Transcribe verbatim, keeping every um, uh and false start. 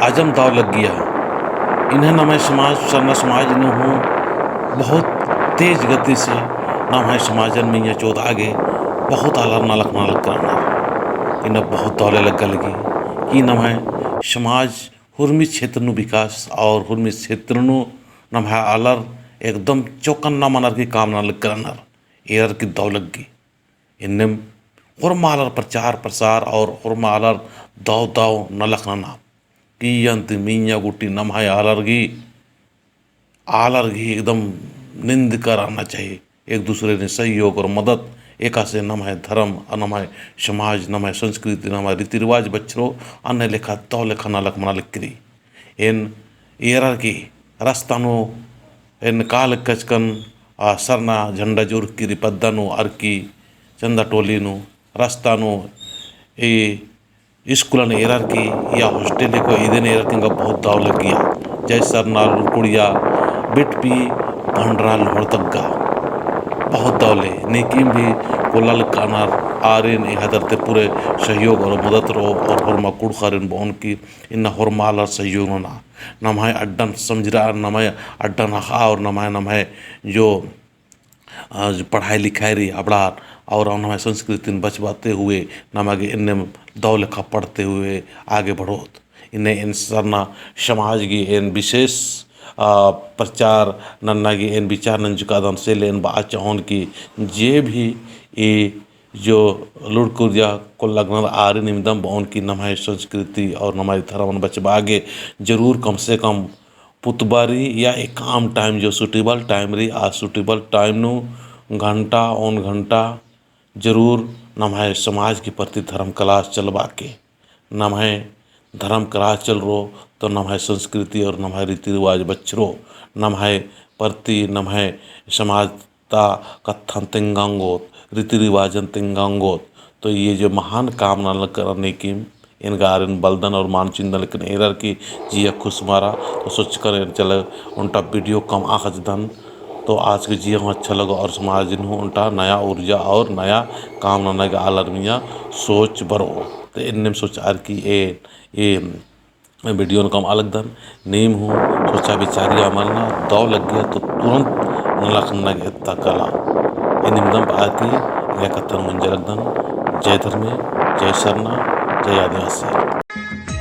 अजम दव लग्गिया। इन्हें नम्है समाज, सरना समाज नू हूँ बहुत तेज गति से नम्है समाजन मइय्याँ चोदआ गे बहुत आलर नलख नना लग्गनर। इन्हें बहुत दव ले लग्गा लगी कि नम्है समाज हुरमी क्षेत्र नू विकास और हुरमी क्षेत्र नू नम्है आलर एकदम चौकन्ना मनर की काम नना लग्गनर। एरर की दव लग्गी। इन्नेम होरमा आलर प्रचार प्रसार और होरमा आलर दव दव नलख नना कि अन्ती मइय्याँ गूटी नम्है आलर गी, आलर गी एकदम निंद करना चाहिए। एक दूसरे ने सहयोग और मदद एकासे नम्है धर्म और नम्है समाज, नम्है संस्कृति, नम्है रीति रिवाज बछरो। अन्ने लेखा दव लेखा नलख मना लग्गी रई। एन एरर की रस्ता नू एन काल कचकन आ सरना झंडा जुरकी री पद्दा नू अरकी चंदा टोली नू रस्ता नू ए स्कूलन एरर की या hostel को इदेन एरर की एंगा बहुत दव लग्गिया। जय सरना लुरकुड़िया बिटपी भंडरा लोहरदगा। बहुत दव ले नेकिम भी कोल्ला लग्गनर। आरिन एहदर ते पूरे सहयोग और मदद रओ और होरमा कुँड़ुख़रिन बओन की इन्ना होरमा आलर सहयोग नना। नम्है अड्डन समझरआ, नम्है अड्डन अख़आ और नम्है, नम्है जो, अ, जो पढ़ाई लिखाई रई अबड़ार और नम्है संस्कृतिन बचाबअते हुए नमा गे एन्नेम दव लेखा पढ़ते हुए आगे बढ़ोत। इन्ने एन सरना समाज गे एन विशेष, अ, प्रचार नन्ना गे एन विचार नंजकादन से ले एन बआ चाहोन कि जे भी ए जो लुड़कुरिया कोल्ला लग्गनर आरिन इमदम बओन की नम्है संस्कृति और नम्है धर्मन बचाबआ गे जरूर कम से कम पुतबारी या एकाम time जो suitable time रई, आ suitable time नू घंटा ओन घंटा जरूर नम्है समाज की प्रति धर्म class चलबआ के। नम्है धर्म class चलरओ तो नम्है संस्कृति और नम्है रीति रिवाज बछरओ, नम्है प्रति नम्है समाज ता कत्थन तेंगा ओंगोत, रीति रिवाजन तेंगा ओंगोत। तो ये जो महान काम नना लग्गनर नेकिम एन गा आरिन बलदन और मान चिन्दन, लेकिन एरर की जिया खुस मरा। तो सोचकर एन चले ओन्टा video कमआ खचदन। तो आज के जिया हूँ अच्छा लगा और समाज नू हूँ ओन्टा नया ऊर्जा और नया काम नना गे आलर मइय्याँ सोच बरओ। तो एन्नेम सोचअर की ए, ए video नू कमआ लगदन। नीम हूँ सोचा विचारिया मरना, दव लग्गिया तो तुरंत नलख नना गे एत्ता कला। एन इमदम बआ की एंग्है कत्थन मुंजा लगदन। जय धर्मे, जय सरना, जय आदिवासी।